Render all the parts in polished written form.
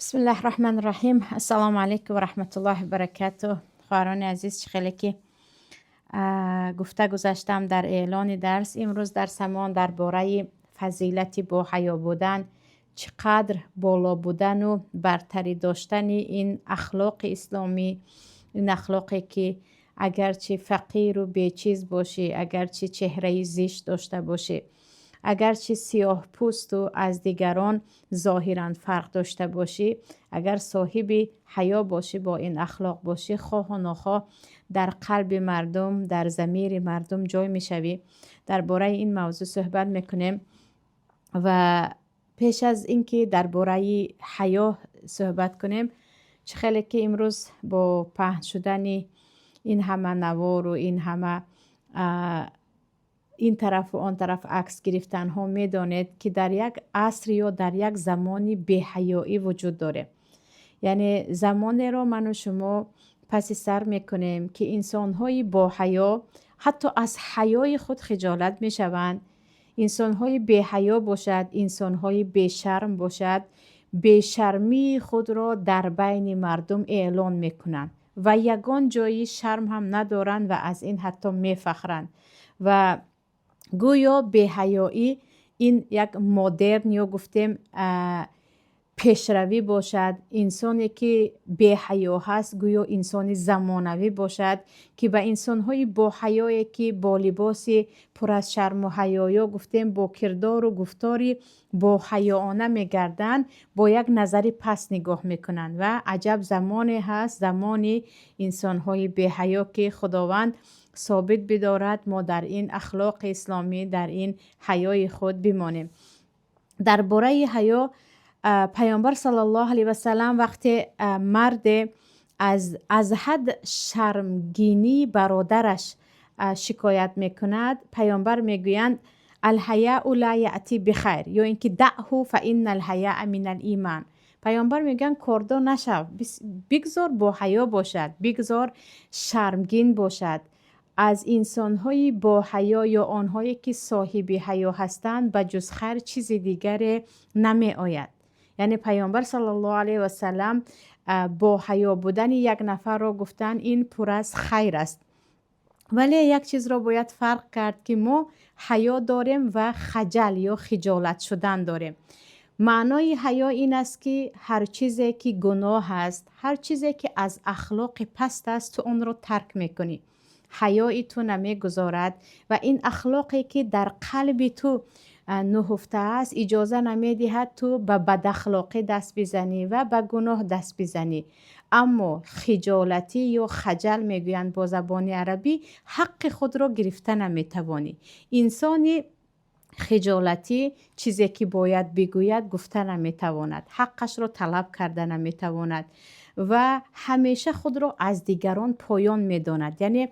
Бисмиллаҳи раҳмани раҳим. Ассалому алайкум ва раҳматуллоҳи баракатуҳ. Хоҳарони азиз, чӣ хеле ки гуфта гузаштам дар эълони дарс, имрӯз дарсамон дар бораи фазилати боҳаё будан, чӣ қадр боло будану бартарӣ доштани ин ахлоқи исломӣ, ин ахлоқе ки агарчи фақиру бечиз бошӣ, агарчи чеҳраи зишт дошта бошӣ, агарчи сиёҳпӯсту аз дигарон зоҳиран фарқ дошта бошӣ, агар соҳиби ҳаё бошӣ, бо ин ахлоқ бошӣ, хоҳу нохоҳ дар қалби мардум, дар замири мардум ҷой мешавӣ. Дар бораи ин мавзӯъ суҳбат мекунем ва пеш аз ин ки дар бораи ҳаё суҳбат кунем, чӣ хеле ки имрӯз бо паҳн шудани ин ҳама навору ин ҳама ин тарафу он тараф акс гирифтанҳо, медонед, ки дар як аср ё дар як замони беҳаёӣ вуҷуд дорем. Яъне замонеро ману шумо паси сар мекунем, ки инсонҳои боҳаё ҳатто аз ҳаёи худ хиҷолат мешаванд, инсонҳои беҳаё бошад, инсонҳои бешарм бошад, бешармии худро дар байни мардум эълон мекунанд ва ягон ҷои шарм ҳам надоранд ва аз ин ҳатто мефахранд ва гӯё беҳаёӣ ин як модерн ё гуфтем пешравӣ бошад. Инсоне ки беҳаё ҳаст, гӯё инсони замонавӣ бошад, ки ба инсонҳои боҳаёе, ки бо либоси пур аз шарму ҳаё ё гуфтем бо кирдору гуфтори боҳаёона мегарданд, бо як назари паст нигоҳ мекунанд. Ва аҷаб замоне ҳаст, замони инсонҳои беҳаё, ки Худованд собит бидорад, мо дар ин ахлоқи исломӣ, дар ин ҳаёи худ бимонем. Дар бораи ҳаё Паёмбар саллаллоҳу алайҳи васалам вақте марде аз ҳад шармгинии бародараш шикоят мекунад, Паёмбар мегӯянд: الحياء لا يأتي بخير ё ин ки دعه فإن الحياء من الإيمان. Паёмбар мегӯянд: кордор нашав, бигзор боҳаё бошад, бигзор шармгин бошад. Аз инсонҳои боҳаё ё онҳое ки соҳиби ҳаё ҳастанд, ба ҷуз хайр чизи дигаре намеояд. Яъне Паёмбар саллаллоҳу алайҳи васалам боҳаё будани як нафарро гуфтанд, ин пур аз хайр аст. Вале як чизро бояд фарқ кард, ки мо ҳаё дорем ва хаҷал ё хиҷолат шудан дорем. Маънои ҳаё ин аст, ки ҳар чизе ки гуноҳ аст, ҳар чизе ки аз ахлоқи паст аст, ту онро тарк мекунӣ. Ҳаёи ту намегузорад ва ин ахлоқе ки дар қалби ту нуҳуфтааст, иҷоза намедиҳад ту ба бадахлоқӣ даст бизанӣ ва ба гуноҳ даст бизанӣ. Аммо хиҷолатӣ ё хаҷал мегӯянд бо забони арабӣ, ҳаққи худро гирифта наметавонӣ. Инсони хиҷолатӣ чизе ки бояд бигӯяд, гуфта наметавонад, ҳаққашро талаб карда наметавонад ва ҳамеша худро аз дигарон поён медонад. Яъне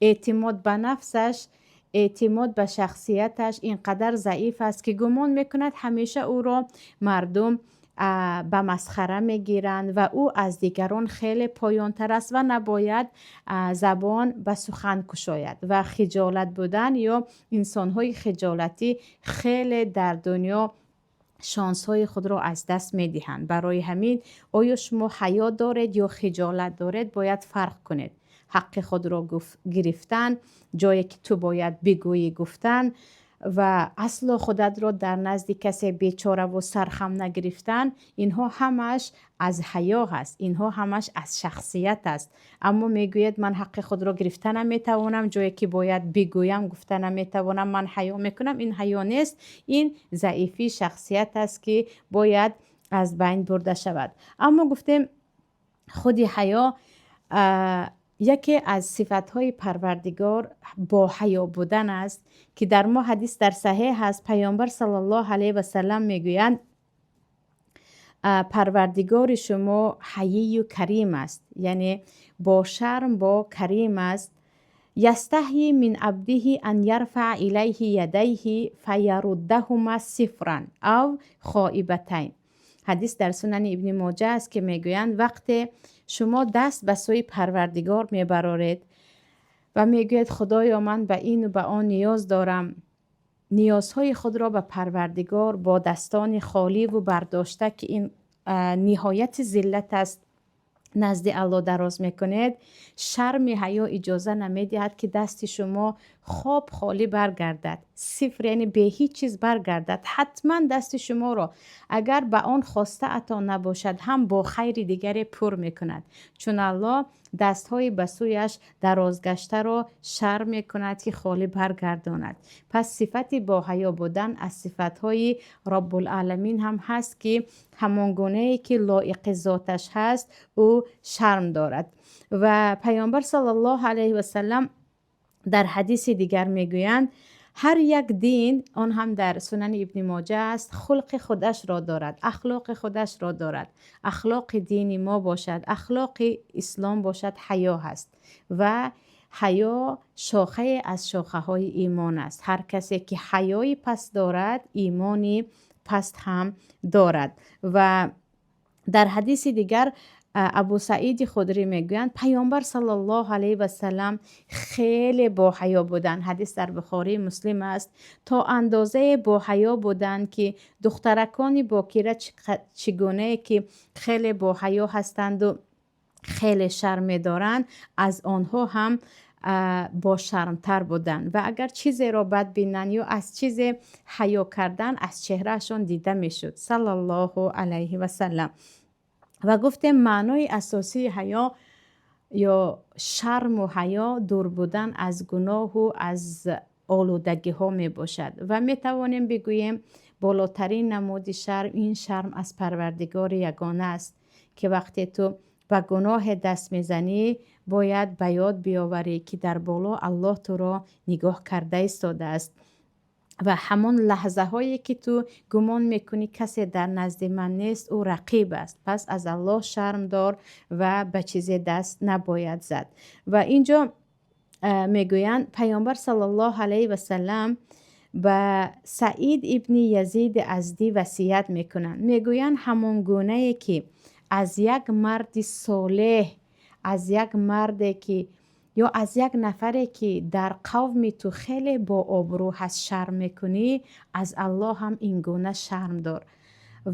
эътимод ба нафсаш, эътимод ба шахсияташ ин қадар заиф аст, ки гумон мекунад, ҳамеша ӯро мардум ба масхара мегиранд ва ӯ аз дигарон хеле поёнтар аст ва набояд забон ба сухан кушояд. Ва хиҷолат будан ё инсонҳои хиҷолатӣ хеле дар дунё шонсҳои худро аз даст медиҳанд. Барои ҳамин, оё шумо ҳаё доред ё хиҷолат доред, бояд фарқ кунед. Ҳаққи худро гирифтан, ҷое ки ту бояд бигӯӣ, гуфтан ва асло худатро дар назди касе бечораву сархам нагирифтан, инҳо ҳамааш аз ҳаё ҳаст, инҳо ҳамааш аз шахсият аст. Аммо мегӯяд: ман ҳаққи худро гирифта наметавонам, ҷое ки бояд бигӯям, гуфта наметавонам, ман ҳаё мекунам. Ин ҳаё нест, ин заифии шахсият аст, ки бояд аз байн бурда шавад. Аммо гуфтем, худи ҳаё яке аз сифатҳои Парвардигор боҳаё будан аст, ки дар мо ҳадис дар саҳеҳ аст. Паёмбар саллаллоҳу алайҳи васалам мегӯянд: Парвардигори шумо ҳаию карим аст, яъне бо шарм, бо карим аст. يستحيي من عبده أن يرفع إليه يديه فيردهما صفرا أو خائبتين. Ҳадис дар Сунани Ибни Моҷа аст, ки мегӯянд: вақте шумо даст ба сӯи Парвардигор мебароред ва мегӯед: Худоё, ман ба ину ба он ниёз дорам, ниёзҳои худро ба Парвардигор бо дастони холиву бардошта, ки ин ниҳояти зиллат аст, назди Аллоҳ дароз мекунед, шарми ҳаё иҷоза намедиҳад, ки дасти шумо хоб холӣ баргардад, сифр, яъне бе ҳеҷ чиз баргардад. Ҳатман дасти шуморо, агар ба он хостаатон набошад ҳам, бо хайри дигаре пур мекунад, чун Аллоҳ дастҳои ба сӯяш дарозгаштаро шарм мекунад, ки холӣ баргардонад. Пас сифати боҳаё будан аз сифатҳои Роббулъаламин ҳам ҳаст, ки ҳамон гунае ки лоиқи зоташ ҳаст, ӯ шарм дорад. Ва Паёмбар саллаллоҳу алайҳи васалам дар ҳадиси дигар мегӯянд: ҳар як дин, он ҳам дар Сунани Ибни Моҷа аст, хулқи худашро дорад, ахлоқи худашро дорад. Ахлоқи дини мо бошад, ахлоқи ислом бошад, ҳаё ҳаст ва ҳаё шохае аз шохаҳои имон аст. Ҳар касе ки ҳаёи паст дорад, имони паст ҳам дорад. Ва дар ҳадиси дигар Абу Саиди Худрӣ мегӯянд: Паёмбар саллаллоҳу алайҳи васалам хеле боҳаё буданд. Ҳадис дар Бухории Муслим аст. То андозае боҳаё буданд, ки духтаракони бокира чӣ гунае ки хеле боҳаё ҳастанду хеле шарм медоранд, аз онҳо ҳам бошармтар буданд. Ва агар чизеро бад бинанд ё аз чизе ҳаё кардан, аз чеҳраашон дида мешуд, саллаллоҳу алайҳи васалам. Ва гуфтем, маънои асосии ҳаё ё шарму ҳаё дур будан аз гуноҳу аз олудагиҳо мебошад. Ва метавонем бигӯем, болотарин намуди шарм ин шарм аз Парвардигори ягона аст, ки вақте ту ба гуноҳе даст мезанӣ, бояд ба ёд биёварӣ, ки дар боло Аллоҳ туро нигоҳ карда истодааст. Ва ҳамон лаҳзаҳое ки ту гумон мекунӣ, касе дар назди ман нест, ӯ рақиб аст. Пас аз Аллоҳ шарм дор ва ба чизе даст набояд зад. Ва ин ҷо мегӯянд, Паёмбар саллаллоҳу алайҳи васалам ба Саид ибни Язиди Аздӣ васият мекунанд. Мегӯянд, ҳамон гунае ки аз як марди солеҳ, аз як марде ки ё аз як нафаре ки дар қавми ту хеле бообрӯ ҳаст, шарм мекунӣ, аз Аллоҳ ҳам ин гуна шарм дор.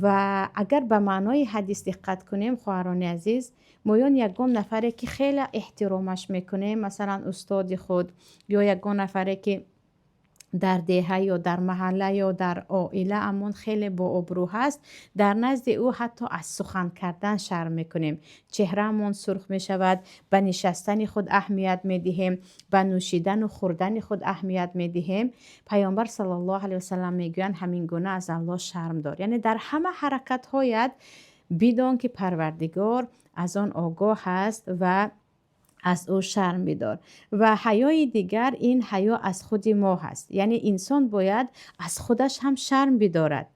Ва агар ба маънои ҳадис диққат кунем, хоҳарони азиз, моён ягон нафаре ки хеле эҳтиромаш мекунем, масалан, устоди худ ё ягон нафаре ки дар деҳа ё дар маҳалла ё дар оила амон хеле бообрӯ ҳаст, дар назди ӯ ҳатто аз сухан кардан шарм мекунем, чеҳраамон сурх мешавад, ба нишастани худ аҳамият медиҳем, ба нӯшидану хӯрдани худ аҳамият медиҳем. Паёмбар саллаллоҳу алайҳи васалам мегӯянд, ҳамин гуна аз Аллоҳ шарм дор, яъне дар ҳама ҳаракатҳоят бидон, ки Парвардигор аз он огоҳ аст ва аз ӯ шарм бидор. Ва ҳаёи дигар ин ҳаё аз худи мо ҳаст, яъне инсон бояд аз худаш ҳам шарм бидорад,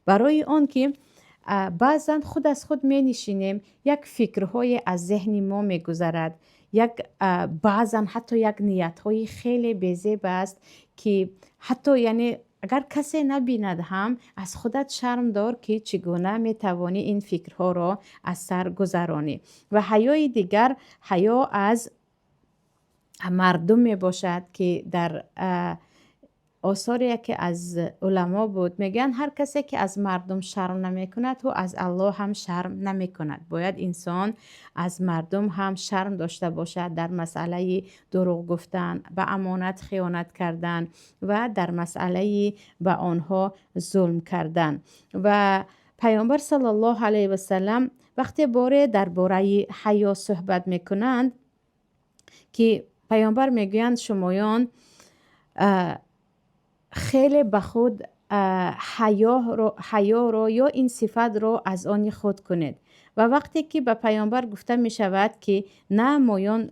барои он ки баъзан худ аз худ менишинем, як фикрҳое аз зеҳни мо мегузарад, як баъзан ҳатто як ниятҳои хеле безеб аст, ки ҳатто, яъне, агар касе набинад ҳам, аз худат шарм дор, ки чӣ гуна метавонӣ ин фикрҳоро аз сар гузаронӣ. Ва ҳаёи дигар ҳаё аз мардум мебошад, ки дар осори яке аз уламо буд, мегӯянд, ҳар касе ки аз мардум шарм намекунад, ӯ аз Аллоҳ ҳам шарм намекунад. Бояд инсон аз мардум ҳам шарм дошта бошад дар масъалаи дурӯғ гуфтан, ба амонат хиёнат кардан ва дар масъалаи ба онҳо зулм кардан. Ва Паёмбар саллаллоҳу алайҳи васалам вақте боре дар бораи ҳаё суҳбат мекунанд, ки Паёмбар мегӯянд, шумоён хеле ба худ ҳаёро ё ин сифатро аз они худ кунед. Ва вақте ки ба Паёмбар гуфта мешавад, ки на, моён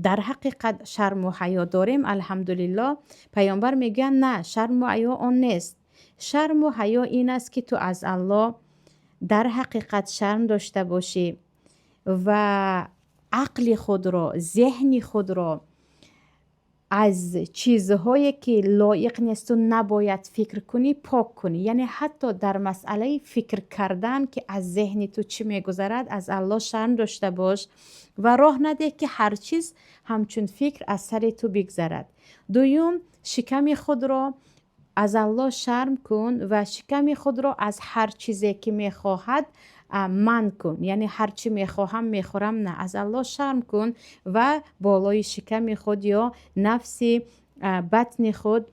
дар ҳақиқат шарму ҳаё дорем, алҳамдулиллоҳ, Паёмбар мегӯянд, на, шарму ҳаё он нест. Шарму ҳаё ин аст, ки ту аз Аллоҳ дар ҳақиқат шарм дошта бошӣ ва ақли худро, зеҳни худро аз чизҳое ки лоиқ несту набояд фикр кунӣ, пок кунӣ. Яъне ҳатто дар масъалаи фикр кардан, ки аз зеҳни ту чӣ мегузарад, аз Аллоҳ шарм дошта бош ва роҳ надеҳ, ки ҳар чиз ҳамчун фикр аз сари ту бигзарад. Дуюм, шиками худро Аз Аллоҳ шарм кун ва шиками худро аз ҳар чизе, ки мехоҳад, манъ кун. Яъне ҳар чӣ мехоҳам, мехӯрам, на. Аз Аллоҳ шарм кун ва болои шиками худ ё нафси батни худ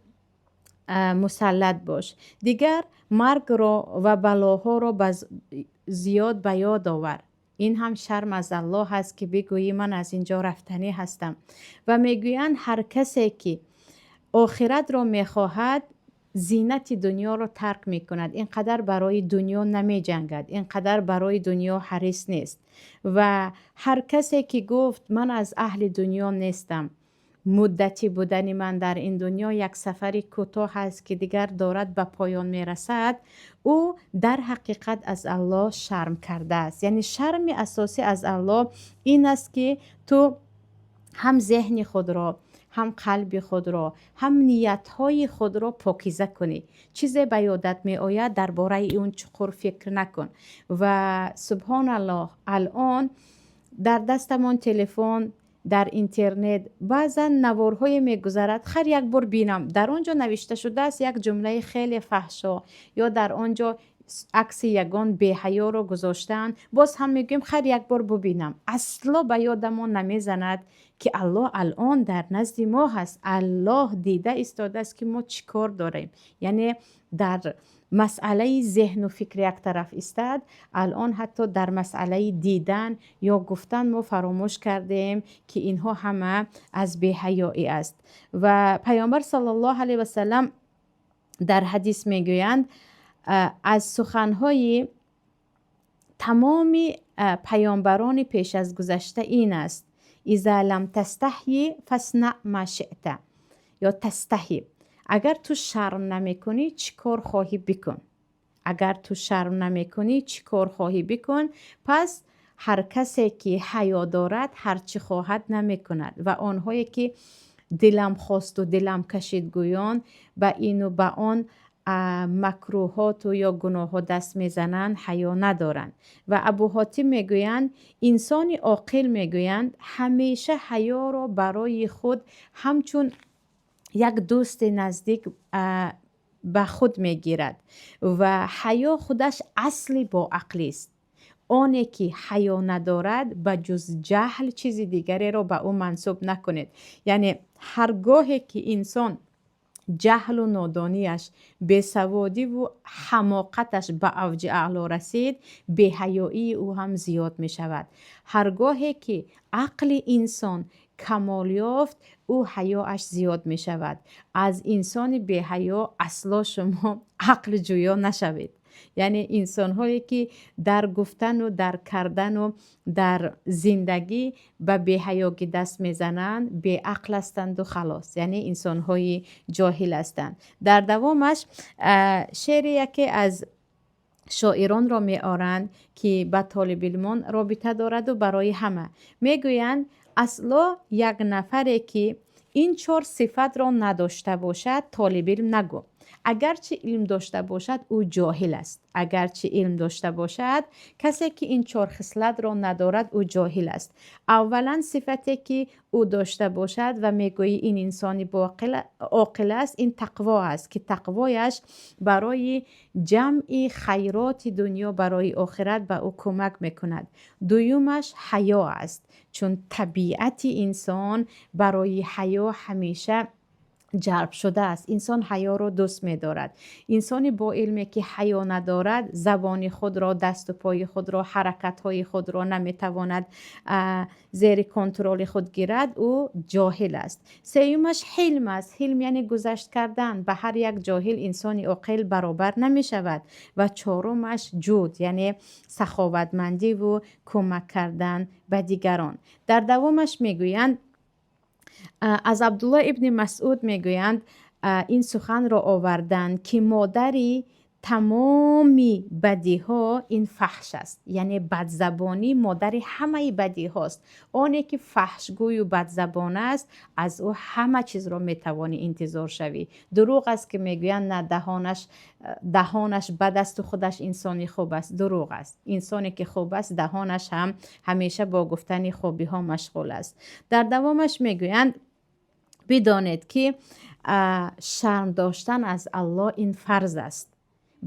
мусаллат бош. Дигар маргро ва балоҳоро зиёд ба ёд овар. Ин ҳам шарм аз Аллоҳ аст, ки бигӯӣ: ман аз ин ҷо рафтанӣ ҳастам. Ва мегӯянд, ҳар касе ки охиратро мехоҳад, зинати дунёро тарк мекунад, ин қадар барои дунё намеҷангад, ин қадар барои дунё ҳарис нест. Ва ҳар касе ки гуфт: ман аз аҳли дунё нестам, муддати будани ман дар ин дунё як сафари кӯтоҳ аст, ки дигар дорад ба поён мерасад, ӯ дар ҳақиқат аз Аллоҳ шарм кардааст. Яъне шарми асосӣ аз Аллоҳ ин аст, ки ту ҳам зеҳни худро, ҳам қалби худро, ҳам ниятҳои худро покиза кунӣ. Чизе ба ёдат меояд, дар бораи он чуқур фикр накун. Ва субҳоналлоҳ, алон дар дастамон телефон, дар интернет баъзан наворҳое мегузарад. Ҳар як бор бинам, дар он ҷо навишта шудааст як ҷумлаи хеле фаҳшо ё дар он ҷо акси ягон беҳаёро гузоштаанд, боз ҳам мегӯем: ҳар як бор бубинам. Асло ба ёдамон намезанад, ки Аллоҳ алон дар назди мо ҳаст, Аллоҳ дида истодааст, ки мо чӣ кор дорем. Яъне дар масъалаи зеҳну фикр як тараф истад, алон ҳатто дар масъалаи дидан ё гуфтан мо фаромӯш кардем, ки инҳо ҳама аз беҳаёӣ аст. Ва Паёмбар саллаллоҳу алайҳи васалам дар ҳадис мегӯянд, аз суханҳои тамоми паёмбарони пеш аз гузашта ин аст: إذا لم تستحي فاصنع ما شئت ё تستحي. Агар ту шарм намекунӣ, чӣ кор хоҳӣ, бикун. Агар ту шарм намекунӣ, чӣ кор хоҳӣ, бикун. Пас ҳар касе ки ҳаё дорад, ҳар чӣ хоҳад намекунад. Ва онҳое ки дилам хосту дилам кашид гӯён ба ину ба он макрӯҳоту ё гуноҳҳо даст мезананд, ҳаё надоранд. Ва Абуҳотим мегӯянд, инсони оқил, мегӯянд, ҳамеша ҳаёро барои худ ҳамчун як дӯсти наздик ба худ мегирад ва ҳаё худаш асли боақлист. Оне ки ҳаё надорад, ба ҷуз ҷаҳл чизи дигареро ба ӯ мансуб накунед. Яъне ҳар гоҳе ки инсон ҷаҳлу нодонияш, бесаводиву ҳамоқаташ ба авҷи аъло расид, беҳаёии ӯ ҳам зиёд мешавад. Ҳар гоҳе ки ақли инсон камол ёфт, ӯ ҳаёаш зиёд мешавад. Аз инсони беҳаё асло шумо ақл ҷӯё нашавед. Яъне инсонҳое ки дар гуфтану дар кардану дар зиндагӣ ба беҳаёгӣ даст мезананд, беақл ҳастанду халос, яъне инсонҳои ҷоҳил ҳастанд. Дар давомаш шеъри яке аз шоиронро меоранд, ки ба толибилмон робита дораду барои ҳама. Мегӯянд, асло як нафаре ки ин чор сифатро надошта бошад, толибилм нагӯ. Агарчи илм дошта бошад, ӯ ҷоҳил аст. Агарчи илм дошта бошад, касе ки ин чор хислатро надорад, ӯ ҷоҳил аст. Аввалан, сифате ки ӯ дошта бошад ва мегӯӣ, ин инсони оқил аст, ин тақво аст, ки тақвояш барои ҷамъи хайроти дунё, барои охират ба ӯ кӯмак мекунад. Дуюмаш ҳаё аст, чун табиати инсон барои ҳаё ҳамеша ҷалб шудааст. Инсон ҳаёро дӯст медорад. Инсони бо илме ки ҳаё надорад, забони худро, дасту пои худро, ҳаракатҳои худро наметавонад зери контроли худ гирад, ӯ ҷоҳил аст. Сеюмаш ҳилм аст. Ҳилм яъне гузашт кардан. Ба ҳар як ҷоҳил инсони оқил баробар намешавад. Ва чорумаш ҷуд, яъне саховатмандиву кӯмак кардан ба дигарон. Дар давомаш мегӯянд, аз Абдулло ибни Масъуд, мегӯянд, ин суханро оварданд, ки модари тамоми бадиҳо ин фаҳш аст. Яъне бадзабонӣ модари ҳамаи бадиҳост. Оне ки фаҳшгӯю бадзабон аст, аз ӯ ҳама чизро метавонӣ интизор шавӣ. Дурӯғ аст, ки мегӯянд: на, даҳонаш бад асту худаш инсони хуб аст. Дурӯғ аст. Инсоне ки хуб аст, даҳонаш ҳам ҳамеша бо гуфтани хубиҳо машғул аст. Дар давомаш мегӯянд, бидонед, ки Шарм доштан аз Аллоҳ ин фарз аст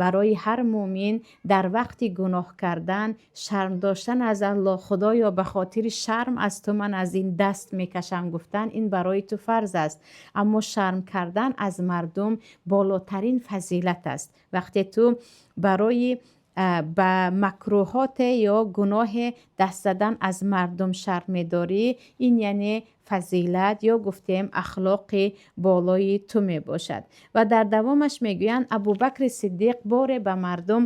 барои ҳар мӯмин. Дар вақти гуноҳ кардан шарм доштан аз Аллоҳ, «Худоё, ба хотири шарм аз ту ман аз ин даст мекашам» гуфтан, ин барои ту фарз аст. Аммо шарм кардан аз мардум болотарин фазилат аст. Вақте ту барои ба макрӯҳоте ё гуноҳе даст задан аз мардум шарм медорӣ, ин яъне фазилат ё гуфтем ахлоқи болои ту мебошад. Ва дар давомаш мегӯянд, Абубакри Сиддиқ боре ба мардум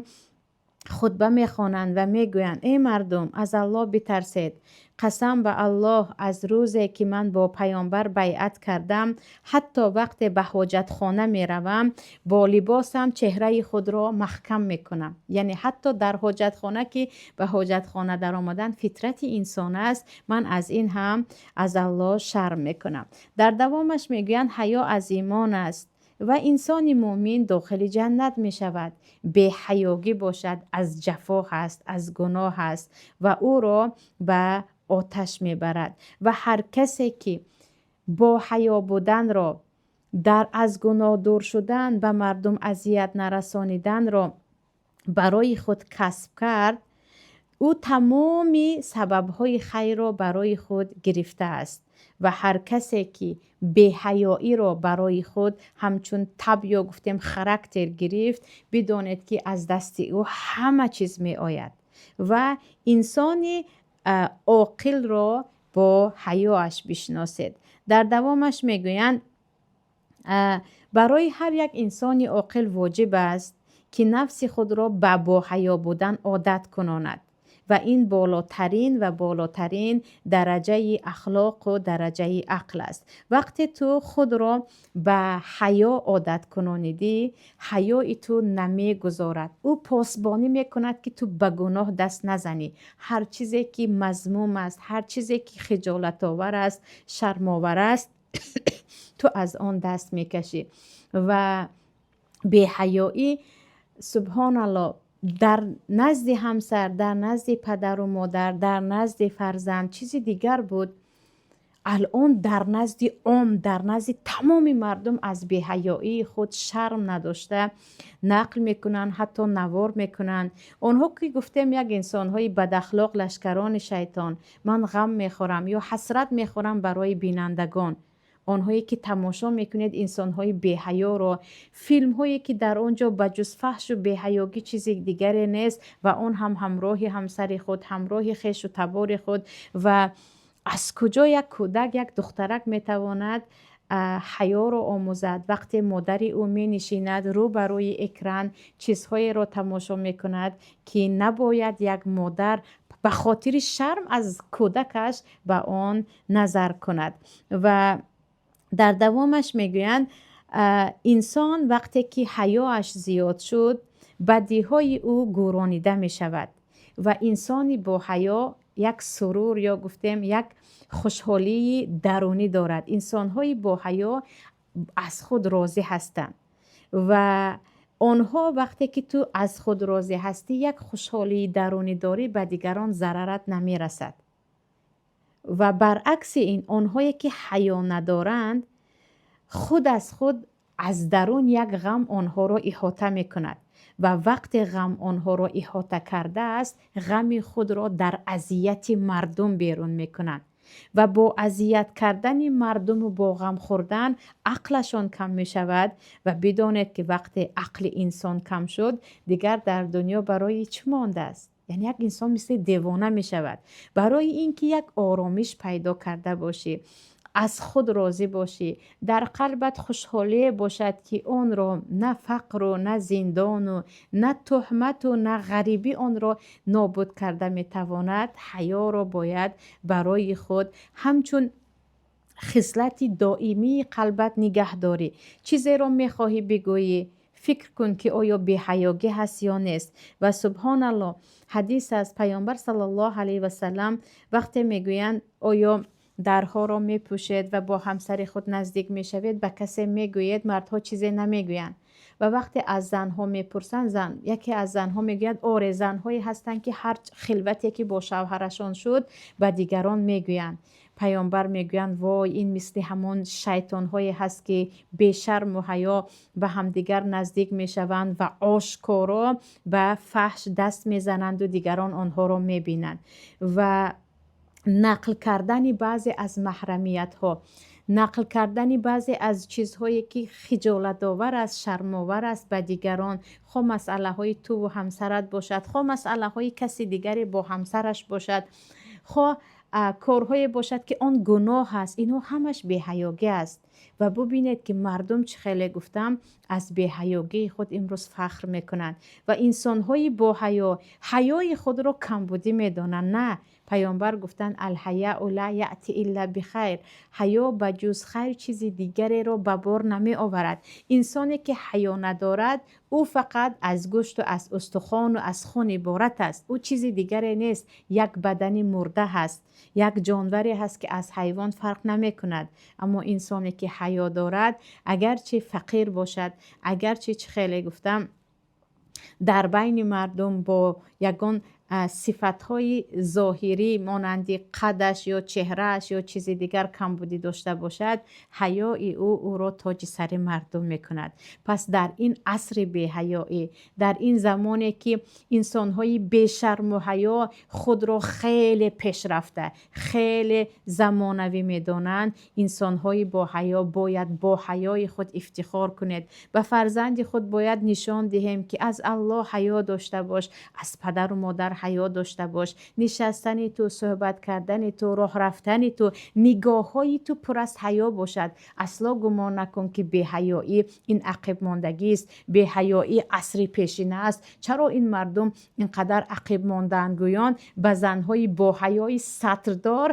хутба мехонанд ва мегӯянд: «Эй мардум, аз Аллоҳ битарсед. Қасам ба Аллоҳ, аз рӯзе ки ман бо Паёмбар байъат кардам, ҳатто вақте ба ҳоҷатхона меравам, бо либосам чеҳраи худро маҳкам мекунам». Яъне ҳатто дар ҳоҷатхона, ки ба ҳоҷатхона даромадан фитрати инсон аст, ман аз ин ҳам аз Аллоҳ шарм мекунам. Дар давомаш мегӯянд, ҳаё аз имон аст ва инсони мӯмин дохили ҷаннат мешавад. Беҳаёгӣ бошад, аз ҷафо ҳаст, аз гуноҳ аст ва ӯро ба оташ мебарад. Ва ҳар касе ки бо ҳаё буданро, дар аз гуноҳ дур шудан, ба мардум азият нарасониданро барои худ касб кард, ӯ тамоми сабабҳои хайрро барои худ гирифтааст. Ва ҳар касе ки беҳаёиро барои худ ҳамчун таб ё гуфтем характер гирифт, бидонед, ки аз дасти ӯ ҳама чиз меояд. Ва инсони оқилро бо ҳаёаш бишносед. Дар давомаш мегӯянд, барои ҳар як инсони оқил воҷиб аст, ки нафси худро ба боҳаё будан одат кунонад ва ин болотарин ва болотарин дараҷаи ахлоқу дараҷаи ақл аст. Вақте ту худро ба ҳаё одат кунонидӣ, ҳаёи ту намегузорад, ӯ посбонӣ мекунад, ки ту ба гуноҳ даст назанӣ. Ҳар чизе ки мазмум аст, ҳар чизе ки хиҷолатовар аст, шармовар аст, ту аз он даст мекашӣ. Ва беҳаёӣ, субҳоналлоҳ, дар назди ҳамсар, дар назди падару модар, дар назди фарзанд чизи дигар буд. Алон дар назди ом, дар назди тамоми мардум аз беҳаёии худ шарм надошта нақл мекунанд, ҳатто навор мекунанд. Онҳо ки гуфтем, як инсонҳои бадахлоқ, лашкарони шайтон. Ман ғам мехӯрам ё ҳасрат мехӯрам барои бинандагон, онҳое ки тамошо мекунед инсонҳои беҳаёро, филмҳое ки дар он ҷо ба ҷуз фаҳшу беҳаёгӣ чизи дигаре нест ва он ҳам ҳамроҳи ҳамсари худ, ҳамроҳи хешу табори худ. Ва аз куҷо як кӯдак, як духтарак метавонад ҳаёро омӯзад, вақте модари ӯ менишинад рӯ ба рӯи экран, чизҳоеро тамошо мекунад, ки набояд як модар ба хотири шарм аз кӯдакаш ба он назар кунад? Ва дар давомаш мегӯянд, инсон вақте ки ҳаёаш зиёд шуд, бадиҳои ӯ гӯронида мешавад. Ва инсони боҳаё як сурур ё гуфтем як хушҳолии дарунӣ дорад. Инсонҳои боҳаё аз худ розӣ ҳастанд. Ва онҳо вақте ки ту аз худ розӣ ҳастӣ, як хушҳолии дарунӣ дорӣ, ба дигарон зарарат намерасад. Ва баръакси ин, онҳое ки ҳаё надоранд, худ аз худ аз дарун як ғам онҳоро иҳота мекунад ва вақте ғам онҳоро иҳота кардааст, ғами худро дар азияти мардум берун мекунанд ва бо азият кардани мардуму бо ғам хӯрдан ақлашон кам мешавад. Ва бидонед, ки вақте ақли инсон кам шуд, дигар дар дунё барои чӣ мондааст? Яъне як инсон мисли девона мешавад. Барои ин ки як оромиш пайдо карда бошӣ, аз худ розӣ бошӣ, дар қалбат хушҳолие бошад, ки онро на фақру на зиндону на туҳмату на ғарибӣ онро нобуд карда метавонад, ҳаёро бояд барои худ ҳамчун хислати доимии қалбат нигаҳ дорӣ. Чизеро мехоҳӣ бигӯӣ, фикр кун, ки оё беҳаёгӣ ҳаст ё нест. Ва субҳоналлоҳ, ҳадис аст, Паёмбар саллаллоҳу алайҳи васалам вақте мегӯянд, оё дарҳоро мепӯшед ва бо ҳамсари худ наздик мешавед, ба касе мегӯед? Мардҳо чизе намегӯянд. Ва вақте аз занҳо мепурсанд, зан, яке аз занҳо мегӯяд: оре, занҳое ҳастанд, ки ҳар хилвате ки бо шавҳарашон шуд, ба дигарон мегӯянд. Паёмбар мегӯянд: вой, ин мисли ҳамон шайтонҳое ҳаст, ки бешарму ҳаё ба ҳамдигар наздик мешаванд ва ошкоро ба фаҳш даст мезананду дигарон онҳоро мебинанд. Ва нақл кардани баъзе аз маҳрамиятҳо, нақл кардани баъзе аз чизҳое, ки хиҷолатовар аст, шармовар аст, ба дигарон, хо масъалаҳои туву ҳамсарат бошад, хо масъалаҳои каси дигаре бо ҳамсараш бошад, хо корҳое бошад, ки он гуноҳ аст, инҳо ҳамаш беҳаёгӣ аст. Ва бубинед, ки мардум, чӣ хеле гуфтам, аз беҳаёгии худ имрӯз фахр мекунанд ва инсонҳои боҳаё ҳаёи худро камбудӣ медонанд. На, паёмбар гуфтанд: الحياء لا يأتي إلا بخير. Ҳаё ба ҷуз хайр чизи дигареро ба бор намеоварад. Инсоне ки ҳаё надорад, ӯ фақат аз гӯшту аз устухону аз хун иборат аст, ӯ чизи дигаре нест, як бадани мурда ҳаст, як ҷонваре ҳаст, ки аз ҳайвон фарқ намекунад. Аммо инсоне ки ҳаё дорад, агарчи фақир бошад, агарчи, чӣ хеле гуфтам, дар байни мардум бо ягон сифатҳои зоҳирӣ монанди қадаш ё чеҳрааш ё чизи дигар камбудӣ дошта бошад, ҳаёи ӯ ӯро тоҷи сари мардум мекунад. Пас дар ин асри беҳаёӣ, дар ин замоне ки инсонҳои бешарму ҳаё худро хеле пешрафта, хеле замонавӣ медонанд, инсонҳои боҳаё бояд бо ҳаёи худ ифтихор кунед. Ба фарзанди худ бояд нишон диҳем, ки аз Аллоҳ ҳаё дошта бош, аз падару модар ҳаё дошта бош. Нишастани ту, суҳбат кардани ту, роҳ рафтани ту, нигоҳҳои ту пур аз ҳаё бошад. Асло гумон накун, ки беҳаёӣ ин ақибмондагист, беҳаёӣ асри пешина аст. Чаро ин мардум ин қадар ақиб мондаанд, гӯён ба занҳои боҳаёи сатрдор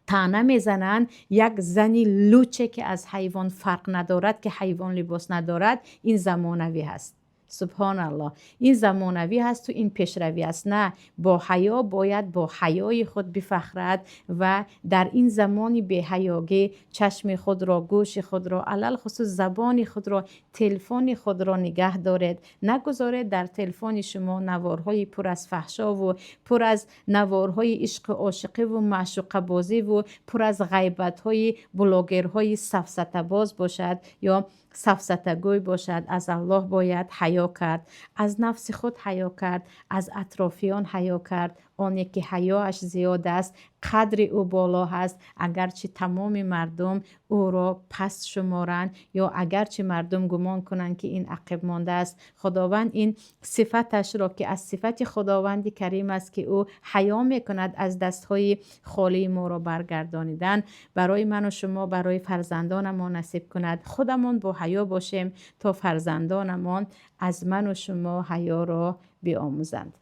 таъна мезананд. Як зани луче, ки аз ҳайвон фарқ надорад, ки ҳайвон либос надорад, ин замонавӣ ҳаст. Субҳоналлоҳ, ин замонавӣ ҳасту ин пешравӣ аст. На, бо ҳаё бояд бо ҳаёи худ бифахрад ва дар ин замони беҳаёгӣ чашми худро, гӯши худро, алалхусус забони худро, телефони худро нигаҳ доред. Нагузоред дар телефони шумо наворҳои пур аз фаҳшову пур аз наворҳои ишқу ошиқиву маъшуқабозиву пур аз ғайбатҳои блогерҳои сафсатабоз бошад ё сафсатагӯй бошад. Аз Аллоҳ бояд ҳаё кард, аз нафси худ ҳаё кард, аз атрофиён ҳаё кард. Оне ки ҳаёаш зиёд аст, қадри ӯ боло ҳаст, агарчи тамоми мардум ӯро паст шуморанд ё агарчи мардум гумон кунанд, ки ин ақиб мондааст. Худованд ин сифаташро, ки аз сифати Худованди Карим аст, ки ӯ ҳаё мекунад аз дастҳои холии моро баргардонидан, барои ману шумо, барои фарзандонамон насиб кунад. Худамон бо ҳаё бошем, то фарзандонамон аз ману шумо ҳаёро биомӯзанд.